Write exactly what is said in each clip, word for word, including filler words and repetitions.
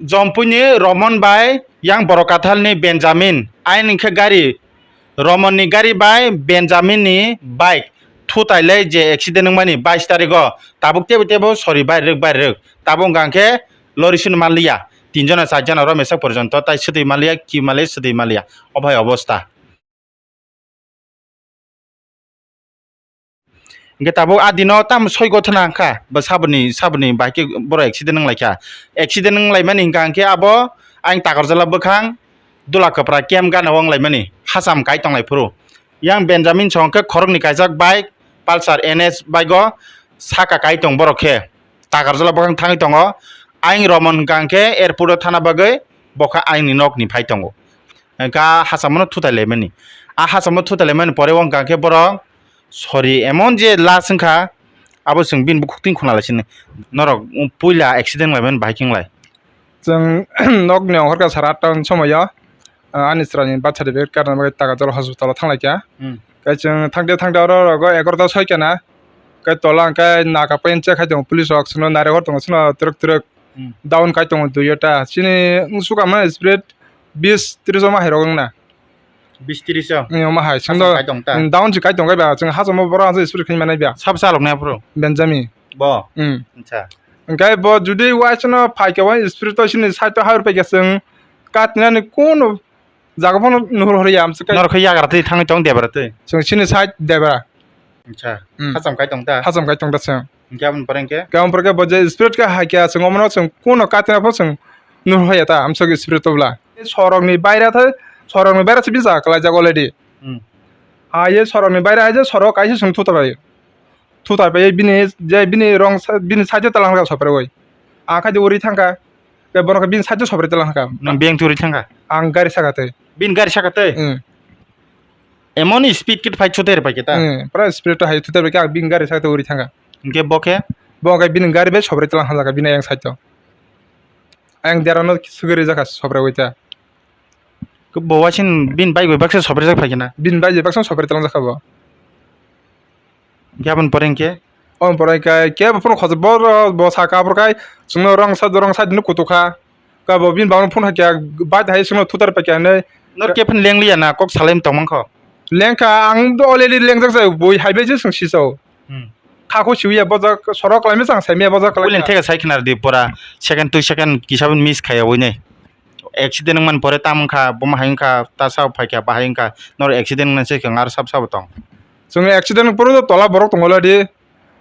Jompuini Romon bai yang Borokathalni Benjamin, aini khe gari, Romonni gari bai Benjaminni bike thutai le je accident wngmani bais tarigo, tabuk tebo tebo sori bai rwk bai rwk. Tabuk hwnkha khe lori sino manliya, tinjona charjona oro mesa porjonto tai swtwi manliya, ki manliya swtwi manliya, o bhai obosta. Hingke tabuk a dino tamo soi gothana wngkha, bo saboni, saboni bahai khe borok accident wnglaikha. Accident wnglaimani hingka hingke abo ayang Takarjala bwkhang Dula Kwpra camp gana o wnglaimani hacham kai tonglai phuru. Yang Benjamin song khe khoroknwi kaijak bike, Pulsar N S bike o saka kai tong borok khe. Takarjala bwkhang thangwi tongo. Ayang Romon hingka hingke airport o thana bagwi bokha ayangni nokni phai tongo. Hingke a hasamano thutai laimani. A hasamo thutai laimani pore wngkha khe borok sori emon je last wngkha, abo chwng bini bukhuk twi khuna lai sini. Norok puila accident laimani bahai khe wng lai. Chwng nokni ongkhorkha sara atta ni somoyo, ah, ani chwraini birth certificate karna bagwi Takarjala hospital o thanglaikha. Hmm. Khe chwng thangde thangde oro rogo egarota soi kana. Khe tola hwnkhe naka pen check khai tongo police rok, chwngno nairok hor tongo, chwngno twrwk twrwk. Hmm. Down kai tongo duiyo ta. Chini wngsuka mano speed bis tris o ma hai rok wngna. Bis tris o? Wng, ma hai. Hasam chwngno kai tong ta? Wng, down se kai tong kai ba. Chwng hachamo borok hacham speed khai manai ba. Sab salok nai aphuru? Benjami. Bo? Hmm. Acha. Hwnkhe bo judi uaisano phaikhe uaisano speed to chini side to hai rw phaikhe chwng katinani kuno jaga phano nuhur hor ya amswk kai. Norok khe yagra twi thangwi tong debra twi? Chwng chini side debra. Acha. Hmm. Hacham kai tong ta? Hacham kai tong ta chwng. Hingke aboni pore hingke? Hingke aboni pore hingke bo je spirit khe hai khe chwng omono chwng kuno katina pho chwng nuhur ya ta amswk spirit to bwla. Sorokni baira tha, sorokni baira se bisa kalaijak already. Hmm. Ha ye sorokni baira hai je sorok kaisa chwng thuta bai. Thuta bai bini je bini rong sa-, bini side o talang kha sopre oi. A khai de uri thangkha. Te borok bini side o sopre talang kha. Nang beng turi thangkha? Ang gari saka tei. Bini gari saka tei? Hmm. Emoni speed kit phai chuter pai kita. Hmm, pura speed to hai chuter pai khe, ang bini gari saka tei uri thangkha. Hingke bo khe? Bo khe bini gari bai sopre talang hamjak kha bini ayang side o. Ayang dera no suguri jakha sopre oi ta. Bo wasin bini bike bai baksa sopre jak phai khe na? Bini bike bai baksa sopre talang jakha bo. Hingke aboni pore hingke? Aboni pore hingke kebo phano khochok bo, bo saka aphuru khai chwngno wrong side, wrong side hinwi kutukha. Kabo bini bagwi phone hakya, bike hai chwngno thutar paikya hinwi. Nor khe phano lengliya na, kok salai tongmang kho? Lengkha, ang do already lengjak jai, bui hai bai je chwng sijao. Hmm. Kha kho siwiya bojak, sorok kalaimani chwng saimanya bojak kalaimani. Puilin theka sai khna rwdi pora, second, two second kisa miss khaya winai. Accident wngmani pore tamo wngkha, bomo hai wngkha, ta sao phaikha, bahai wngkha, norok accident wngna se wngkha, aro sab sabo tong. Chwng accident poro tola borok tongo ladi,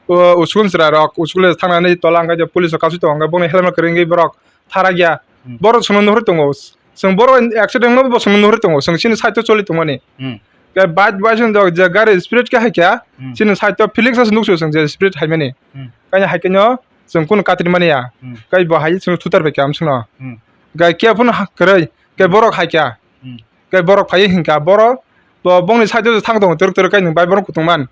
o, usukun chwrai rok, usukun le thangnani tola hwnkhe je police rok kasui tongo, hwnkhe bongni helmet kwrwi wngwi borok tharak ya. Hmm. Borok chwngno nuhur tongo, chwng borok accident wngma bo chwngno nuhur tongo, chwng chini side o choli tongmani. Hmm. Khe bike bai chwng je gari speed khe hai khe, hmm, chini side o Felix as nuksu chwng je speed haimani. Hmm. Kanya hai khe no chwng kunu katri mani ya. Hmm. Khe bo hai chwng thutar bai khe am chwngno. Hmm. Khe khe phano ha-, kwrwi, khe borok hai khe. Hmm. Khe borok phai hinkha, borok bo bongni side o thang tongo, twrwk twrwk khe nwng bai borok kutung man.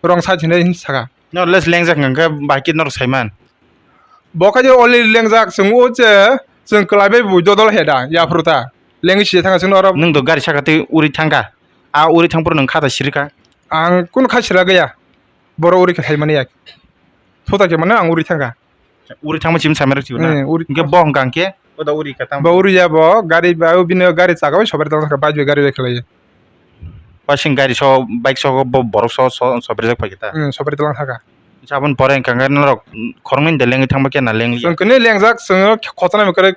Wrong side hinwi hin saka. Nor les lengjak hwnkha khe bai khe nor saiman. Bo khe je already lengjak, chwng o je chwng kwlai bai bui dodol he da, yaphuru ta. Lengwi sija thangkha chwngno oro. Nwng do gari saka tei uri thangkha. A uri thangphuru nwng kha ta sirikha. Ang kunu kha sira gaya. Borok uri khe hai mani ya. Thuta khe mano ang uri thangkha. Uri thangma chim samai rok chibo na. Eh, uri. Hingke bo hingka hingke? Bo da uri kha tamo. Bo uri ya bo, gari ba, o bini gari chaga bai sobre tong kha, bike bai gari bai khlai. Wasing gari so, bike so, bo borok so, so, sobre jak pai kita. Hmm, sobre tong kha. Sabon pore hingka hingke norok khoroknwi de lengwi thangma khe na lengli. Chwng kini lengjak, chwng khotona kwrwi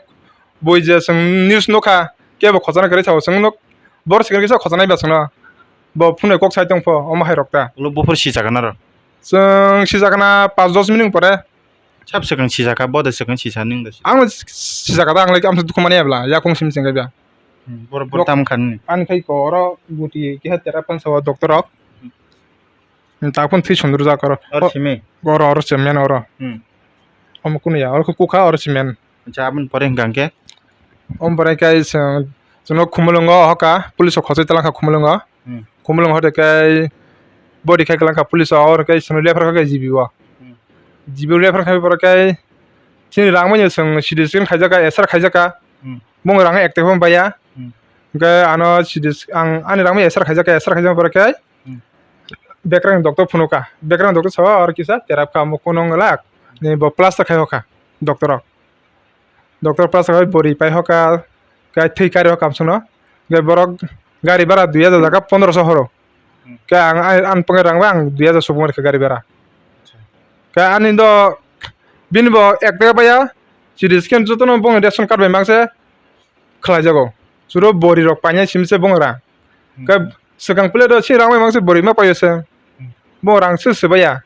bui je chwng news nukha, kebo khotona kwrwi sao chwng nuk, bor sikir kisa khotona ba chwngno. Bo phunui kok sai tong pho, omo hai rok ta. Ulo buphur si jaga naro. Chwng si jaga na pas dos minute pore. Sab swkang sijaka, bo de swkang sisa ning de. Ang sijaka da, ang lai amsa dukhu mani abla, yakung sim sing ga. Hmm, bor, bor tam khan ni. Ani khai ko oro guti kiha tera pansa o doctor rok. Hmm, ta phun thwi sundru jak oro. Or simi. Oro, oro semen oro. Hmm. Omo kunu ya, oro kukha oro semen. Acha, aboni pore hingka hingke? Omo pore kai chwng, chwngno Khumulwngo hoka, police o khosoi talangkha Khumulwngo. Hmm. Khumulwng hote kai body khai kwlangkha police o, oro kai chwngno refer kha G B o. Hmm. G B o refer khai pore kai chini rang manya chwng C T scan khaijaka, X-ray khaijaka. Hmm. Mung rang ekte phano baya. Hmm. Hingke ano C T sc-, ang ani rang manya X-ray khaijaka, X-ray khaijak pore kai. Hmm. Bekrang doctor phunukha. Bekrang doctor sabo aro kisa terapkha, omo kunu wng lak. Ni bo plaster khai hokha doctor o. Doctor pass khai bori pai hoka, kai thwi kari hoka amsongno. Hwnkhe borok gari bara dui hajar jaga pondroso horo. Hmm. Khe ang, ang, ang pokhe rang bai ang dui hajar subung rikha gari bara. Acha. Khe ani do bini bo ek taka baya, C T scan jotono bongni ration card bai mangse khlaijago. Suro bori rok painai simse bong rang. Hmm. Khe swkang plate o si rang bai mangse bori ma paio se. Hmm. Bong rang se swbaiya.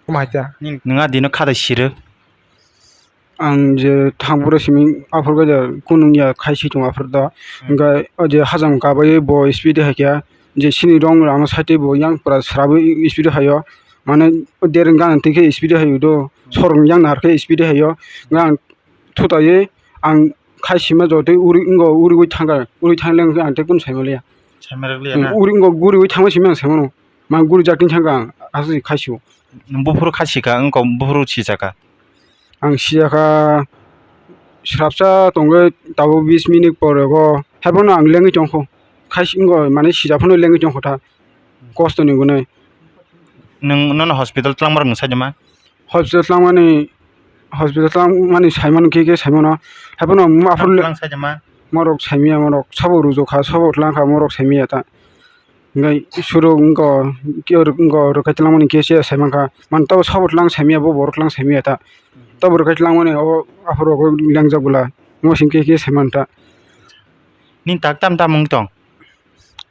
Omo hai ta. Nwng a dino kha dai sirwk. Ang je thang phuru simi aphuru khe je kunung ya khai si tongo aphuru do. Hmm. Hwnkhe o je hajam kabai bo speed hai khe je sini rong rang site bo yang pura srabwi speed hai o. Mane der gana twi khe speed hai o do. Hmm. Sorong yang nahar khe speed hai o. Hwnkhe ang thutaiwi ang khai sima jotoi uri wngkha, uriwi thangkha, uri thang leng khe ang tei kunu saimaliya. Saimarok liya na? Uri wngkha, guriwi thangma simi ang saimano. Ma guri jak tini thangkha ang, aswk khai sio. Buphuru khai sika, wngkha buphuru sijaka. Ang sijaka srapsa tongwi tabuk bis minute pore go, haiphano ang lengwi tongkho. Khai si wngkha, mane sija phano lengwi tongkho tha, kostoni gunai. Nwng nono hospital twlangmarok nwng saidima? Hospital twlangmani, hospital twlangmani saimano khe khe saimano. Haiphano aphuru le twlang saidima? Morok saimiya, morok sabo rujukha, sabo twlangkha, morok saimiya ta. Hwnkhe suruk wngkha, khe rwk wngkha, rwk khai twlangmani khe se saimankha. Mane tabo sabo twlang saimiya, bo borok twlang saimiya ta. Tabo rwk khai twlangmani abo aphuru rok lengjak bwla. Omo simi khe khe saimanta. Nini tak tam tam wng tong?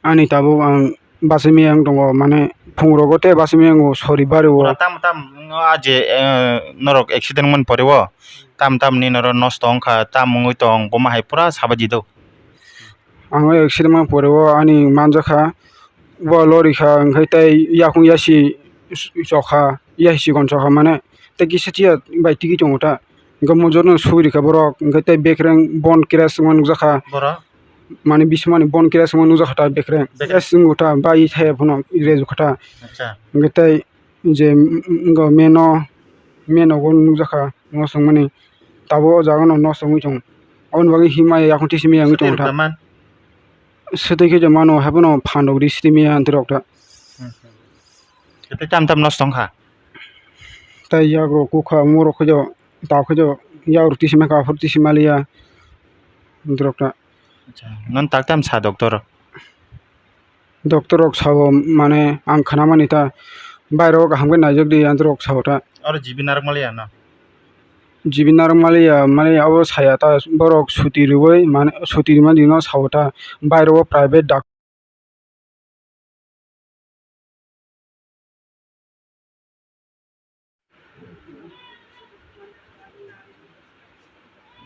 Ani tabuk ang bachai miyang tongo, mane phungrogo tei bachai miyango sori bario. Pura tam tam wngno ah je, eh, norok accident wngmani pore o tam tam ni norok nosto wngkha, tam wngwi tong, buma hai pura sabai di do. Ang o accident wngmani pore o ani manjakha, bo lorry kha, hwnkhe tei yakung yasi chokha, yasi chikon chokha, mane tei kisa chiya bai tigi tongo ta, hwnkhe mojor no sui rikha borok, hwnkhe tei bekreng bon crash wngma nukjakha. Borok? Mane bisamani bon kira songma nukjakha ta bekreng. Bekreng. Es wngkha ta bai thaya phano rejukha ta. Acha. Hwnkhe tei je wngkha meno, meno bo nukjakha nosto wngmani. Tabuk o jaga no nosto wngwi tongo. Aboni bagwi himya yakung tisi maya wngwi tongo ta. Swtwi rwkha man? Swtwi khe je mano, haiphano phan rok ri swtwi maya anti rok ta. Hmm, hmm. Tei tam tam nosto wngkha? Tei yak rok kukha, omo rok khe jo, tabuk khe jo yak rok tisi mankha, aphuru tisi maliya. Anti rok ta. Acha, nang tak tam sa doctor? Doctor rok sao, mane ang khnamani ta bairo kaham khe naijak di, anti rok sao ta. Oro G B narwk maliya no? G B narwk maliya, mane abo saya ta, borok suti rwui, mane suti rwmani dino sao ta, bairo o private doctor.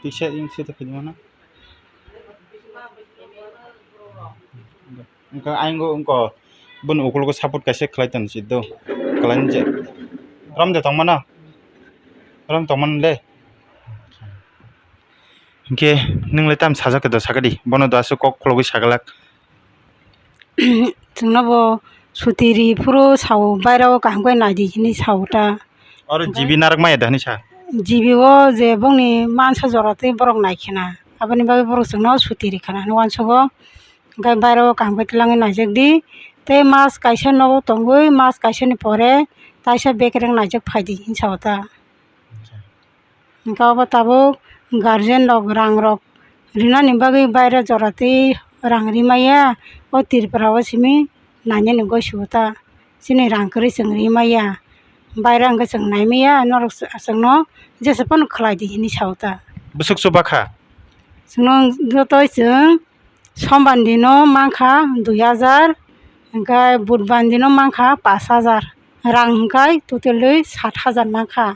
Tisa ing sita khaidi mano. Wngkha ayang go wngkha boni ukulgo support kaisa khlai tong si do. Khlai je. Rom de tong mano. Rom tong mano le. Hinkhe nwng le tam sajak khe do sakadi. Bono do aswk kok khulogwi sagalak. Chwngno bo suti ri phuru sao, bairao kaham khe nai di hinwi sao ta. Oro G B narwk maya da hinwi sa? G B o je bongni mansa jora tei borok nai khe na, aboni bagwi borok chwngno suti ri khana hinwi uansugo. Hwnkhe bairao kaham khe twlangwi naijak di, tei mas kaisa nogo tongwi mas kaisa ni pore taisa bekereng naijak phai di hinwi sao ta. Hwnkhe obo tabuk guardian rok rang rok rinani bagwi baire jora twi rang ri maya, o Tripura o simi nainani goi sugo ta, chini rang kwrwi chwng ri maya, baire hwnkhe chwng nai maya, norok chwngno jesa phano khlai di hinwi sao ta. Bwswk chuba kha? Chwngno jotoi chwng Sombar dino mankha dui hajar, hwnkhe Budbar dino mankha pash hajar, rang hwnkhe totally sat hajar mankha.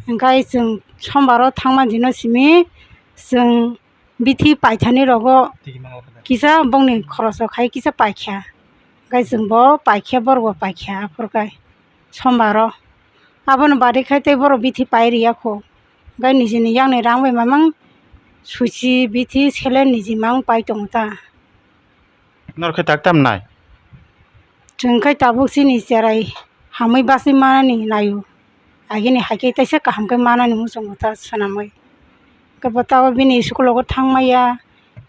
Hwnkhe chwng Sombar o thangma dino simi chwng bithi paithani rogo kisa bongni khoroso khai kisa paikha, hwnkhe chwngbo paikha, borokbo paikha, aphuru khe Sombar o. Abono bari khai tei borok bithi pai riya kho. Hwnkhe nijini yakni rang bai mamang suchi bithi sele niji mang pai tongo ta. Norok khe tak tam nai? Chwng khe tabuk chini cherai hamwi bachwi manani naio. Agini hai khe teisa kaham khe manani muchungo ta swnamwi. Hwnkhe bo tabuk bini school o thang maya,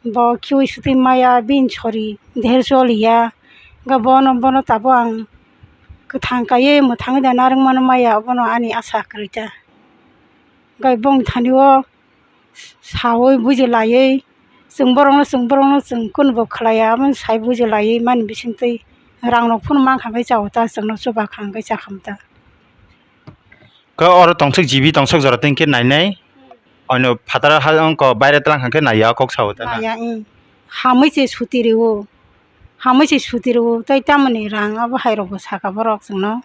bo khiui sutui maya, bini sori deher choliya. Hwnkhe bono, bono tabuk ang kwthang kaiwi mwthangwi da narwk mano maya, obono ani asa kwrwi ta. Hwnkhe bongni thani o sawi buji laiwi, chwng borokno, chwng borokno chwng kunubo khlaiya, aboni sai buji laiwi mani bisingtwi rang rok phano mankha khe chao ta, chwngno chuba kha hwnkhe cha kha ta. Khe oro tongsok G B tongsok jora tei khe nainai, ono phataro ha wngkha baire twlang kha khe naiya kok sao ta na? Naiya, ih. Hamwi se suti rwo, hamwi se suti rwo, tei tamoni rang abo hai rokbo saka borok chwngno.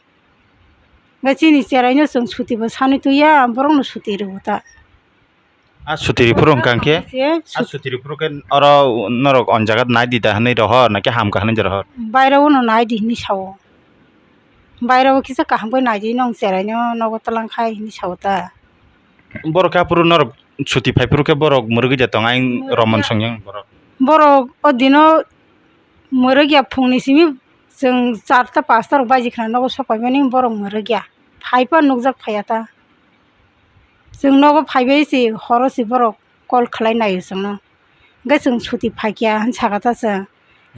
Hwnkhe chini cheraino chwng sutibo sanwi tuya, borokno suti rwo ta. A sutiri phuru hwnkha khe? Khe a sut- sutiri phuru khe oro norok on jaga nai di da hwnwi rohor, na khe hamkha hwnwi rohor? Bairao no nai di hwnwi sao. Bairao kisa kaham khe nai di, nwng cherai no nogo twlang khai hwnwi sao ta. Borok khe aphuru norok suti phai phuru khe borok mwrwgwi da tong, ayang romon songyang borok. Borok o dino mwrwgya phungni simi chwng charta pasta rok baji khna nogo sok paimani borok mwrwgya. Phai pa nukjak phaiya ta. Chwng nogo phaibai se horo se borok call khlai naio chwngno. Hwnkhe chwng suti phaikya hwn saka ta chwng.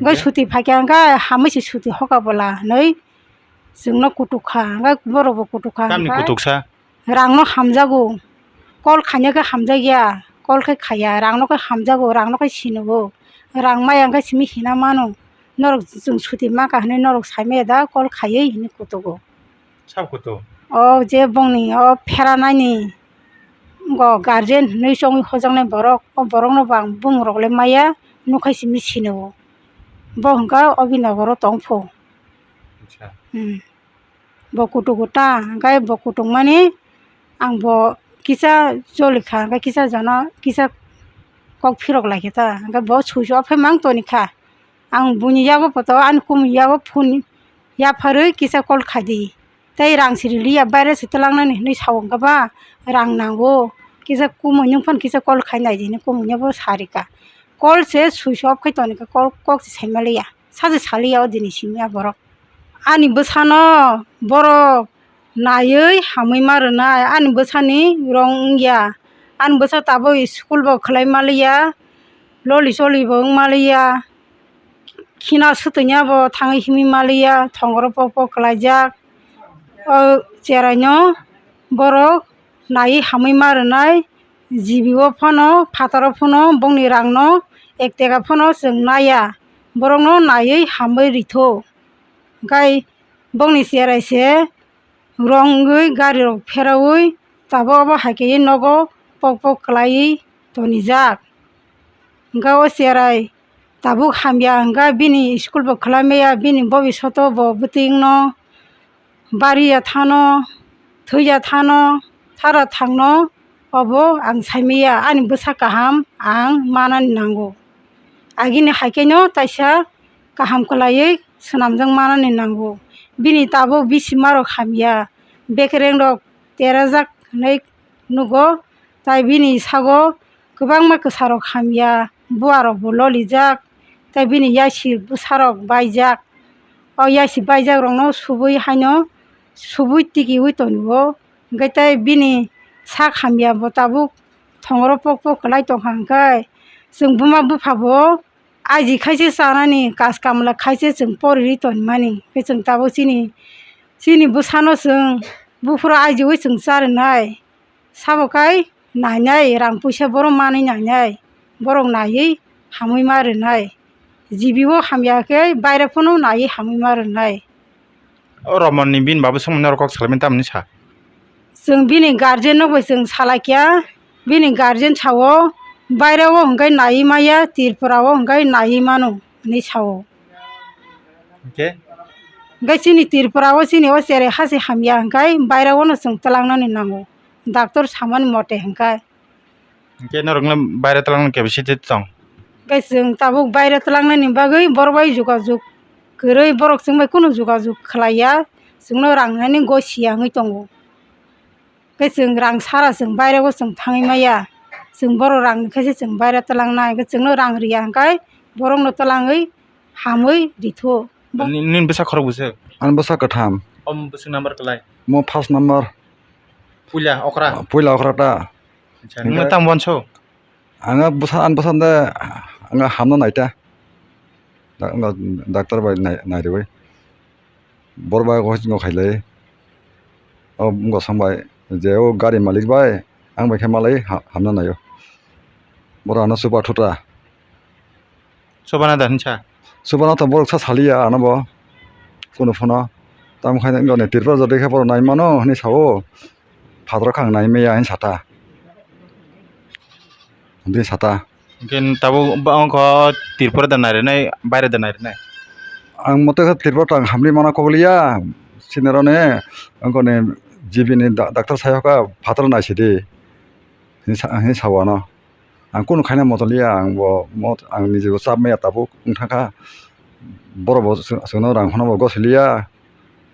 Hwnkhe suti phaikya hwnkhe hamwi se suti hoka bola hwnwi chwngno kutuk kha. Hwnkhe borokbo kutuk kha. Tamni hwnkhe kutuk sa? Rangno hamjago. Call khaina khe hamjakya. Call khe khaiya. Rangno khe hamjago. Rangno khe sinogo. Rang maya hwnkhe simi hina mano. Norok chwng suti maka hwnwi norok saimaya da call khaiwi hwnwi kutugo. Sabo kutuk? O je bongni o pheranaini go guardian hinwi chongwi hojaknai borok, o borokno bo ang bumung rok le maya, nukhai simi sino. Bo hwnkha Abhinogoro tongphu. Acha. Hmm. Bo kutuk ta, hwnkhe bo kutuk mani ang bo kisa choli kha, hwnkhe kisa jono kisa kok phirok lai khe ta, hwnkhe bo sui sui ophai mang toni kha. Ang buini yago poto ani kumui yago phone yapharwi kisa call khaidi. Tei rang siri liya, baire se twlangnani hinwi sao, wngkha ba rang nango, kisa kumui nwng phano kisa call khai nai di hinwi kumui no bo sarika. Call se switch off khai tonika, call kok se saima liya, saje saliya o dini simi a borok. Ani bwsano borok naiwi hamwi ma rwnai, ani bwsani rong wngya, ani bwsa tabuk school bo khwlai ma liya, loli choli bo wng ma liya. Khina swtwngya bo thangwi himwi ma liya, thongoro pok pok kwlaijak. O cheraino borok naiwi hamwi ma rwnai, G B o phano, phataro phano bongni rangno ek teka phano chwng naiya, borokno naiwi hamwi ritho. Hwnkhe bongni cherai se rong wngwi gari rok pheraui tabuk obo hai khe nogo pok pok kwlaiwi tonijak. Hwnkhe o cherai tabuk hamya hwnkhe bini school bo khwlai maya, bini bobishoto bo bwtwi wngno bariya thano, thwiya thano, thara thangno obo ang saimaya, ani bwsa kaham ang manani nango. Agini hai khe no taisa kaham kwlaiwi swnamjak manani nango. Bini tabuk bisima rok hamya, bekereng rok terajak hinwi nugo, tai bini sago kwbangma kwsa rok hamya, bua rok bo lolijak, tai bini yasi bwsa rok baijak. O yasi baijak rokno subui haino subui tikiui tongo, hwnkhe tai bini sak hamya bo tabuk thongoro pok pok kwlai tongkha, hwnkhe chwng buma bupha bo aji khaise chanani, kas kamla khaise chwng poriwi tonmani. Khe chwng tabuk chini, chini bwsano chwng buphuru ajiui chwng cha rwnai. Sabo kai nainai, rang puisa borok manwi nainai, borok naiwi hamwi ma rwnai. G B o hamya khe baire phano naiwi hamwi ma rwnai. O Romon ni bini babu swngmani norok kok salaimani tamni sa? Chwng bini guardian no bai chwng salai kya, bini guardian sao, baire o hwnkhe naiwi maya, Tripura o hwnkhe naiwi mano hinwi sao. Hwnkhe? Hwnkhe chini Tripura o chini o cherai hase hamya hwnkhe baire o no chwng twlangnani nango, doctor samani mote hwnkhe. Hwnkhe norokno baire twlangna capacity tong? Hwnkhe chwng tabuk baire twlangnani bagwi borok bai jogajog kwrwi, borok chwng bai kunu jogajog khlaiya, chwngno rang nani gosiya wngwi tongo. Hwnkhe chwng rang sara chwng baire o chwng thangwi maya, chwng borok rang ni khe se chwng baire twlangnai, hwnkhe chwngno rang riya hwnkhe borokno twlangwi hamwi ritho. Ni-, nini bwsa khorok bwswk? Ani bwsa kwtham. Omo bwswk number kwlai? Omo first number. Puila okra? Puila okra ta. Acha, nwng tamo wanso? Ang bwsa, ani bwsa de ang hamno naita. Da-, wngkha doctor bai nai-, nairwi. Bor bai kok singo khailai. O wngkha song bai je o gari malik bai ang bai khe malai ha-, hamna naio. Borok ano chuba thuta. Chubana da hinsa? Chubana to borok sa saliya ano bo. Kunu phano. Tamo khai joni Tripura jodi khe borok nai mano hinwi sao. Phataro kha ang nai maya hinwi sata. Hinwi sata. Hingke tabuk ba ongkho Tripura da nairinai, baire da nairinai? Ang mote khe Tripura tang hamri mana kok liya, sinero ne, ongkho ne G B ni da-, doctor sayo kha phataro naisidi, hinwi sa-, hinwi sao ano. Ang kunu khaina moto liya, ang bo mot-, ang niji bo chap maya tabuk wng thangkha. Borok bo chwng-, chwngno rang phano bo gosiliya,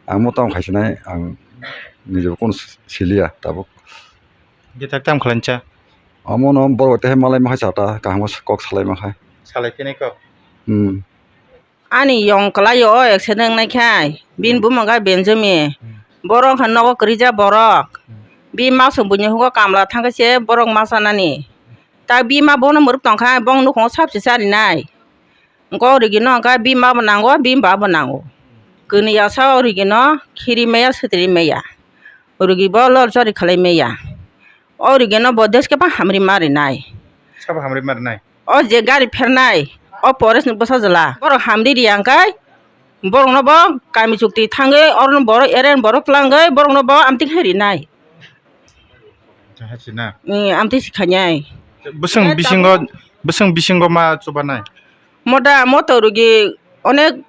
ang mo tamo khaisinai, ang niji bo kunu siliya tabuk. Hingke tak tam khlainsa? Omono borok tei malai makhai chata, kaham khe kok salai makhai. Salai phini kok? Hmm. Ani yong kwlai o accident wngnai khai, bini bumung khe Benjamin. Hmm. Borok wngkha nogo kwrwi jak borok. Hmm. Bini masong buini hugo kamla thangkhe se borok ma chanani. Ta bini ma bono mwrwk tongkha, bong nukhungo sabse charinai. Hwnkhe o rwgwino hwnkhe bini ma bo nango, bini ba bo nango. Kwnwi yasa o rwgwino khiri maya, swtwi maya. Rwgwi bo lor chori khlai maya. O rwgwino bo desh khe bang hamri ma rinai. Sabo hamri ma rinai? O je gari phernai, o forest ni bwsa jwla. Borok hamri riya hwnkhe, borokno bo kami chukti thangwi, orono borok eren borok twlangwi, borokno bo amtwi khe rinai. Hachi na? Eh, amtwi si khainai. Bwswng bisingo, bwswng bisingo ma chubanai? Moda moto rwgwi onek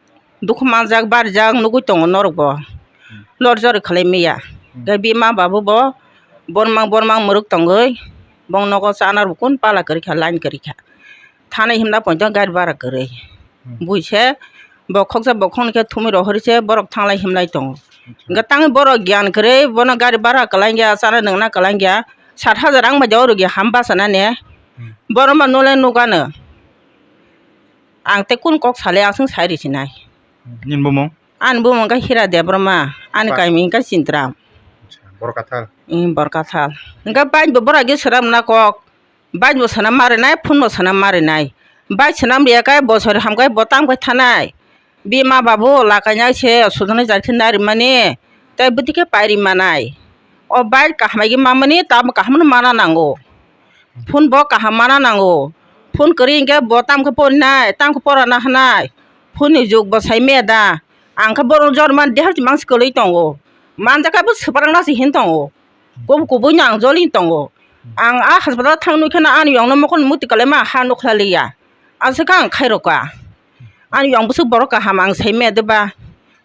dukhu manjak, barijak nugwi tongo norok bo. Hmm. Lor jor khlai maya. Hmm. Hwnkhe bini ma babu bo bormang bormang mwrwk tongwi bong nogo chana rw kun pala kwrwi kha, line kwrwi kha. Thana himna poito gari bara kwrwi. Hmm. Buise bo khoksa bo khoknwi khe thumwi rohorwi se borok thanglai himlai tongo. Acha. Hwnkhe tangwi borok gyan kwrwi bono gari bara kwlangya, chana nwngna kwlangya, sat hajar ang bai jago rwgya ham bachana ne. Hmm. Borok ma nole nukano. Ang tei kunu kok salai aswk sai rw sinai. Hmm. Nini bumung? Ani bumung khe Hira Debbarma, ani kaimi hwnkhe Chintram. Acha, Borkathal. Hmm, Borkathal. Hwnkhe bai bo borok khe swnam na kok. Bike bo swnam ma rinai, phone bo swnam ma rinai. Bike swnam riya khe bosor hamkhe bo tamo khe thanai. Bini ma babu lakainai se sujunai jar khe nai rimani, tei bwtwi khe pai ri manai. O bike kaham bai khe mamani, tamo kaham no mana nango. Phone bo kaham mana nango. Phone kwrwi hinkhe bo tamo khe porinai, tamo khe porana hwnai. Phone ni jug bo sai maya da. Ang khe borok jorman dehal chimang se kwlwi tongo. Manjakha bo swprangnase hin tongo. Kubui kubui no ang joli tongo. Ang a hospital thang nukhe no ani yong no mokol muti kwlai ma ha nukhlai liya. Aswk ang khairokha. Ani yong bwswk borok kaham ang sai maya de ba.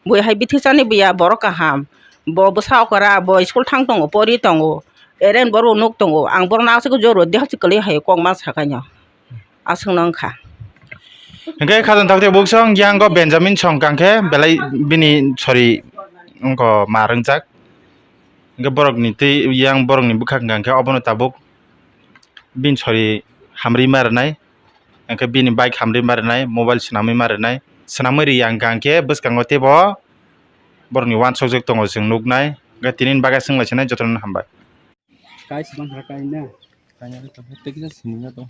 Bui hai bithi chani buya borok kaham. Bo bwsa okra bo school thang tongo pori tongo. Eren borok nuk tongo. Ang borok no aswk joro dehal se kwlwi hai kok ma sakai no. Aswkno wngkha. Hingke khajang takte buksong yang go Benjamin song kangkhe belai bini sori wngko ma rwngjak. Hingke borokni tei yang borokni bwkhak hingkha khe obono tabuk bini sori hamri ma rwnai. Hingke bini bike hamri ma rwnai, mobile swnamwi ma rwnai. Swnamwi rwya hingkha khe bwskango teibo borokni uansukjak tongo chwng nuknai. Hingke tini bagwi chwng lai sinai jotono hambai. Kai sibang kha kai na. Kai na tong tei kisa sini na tong.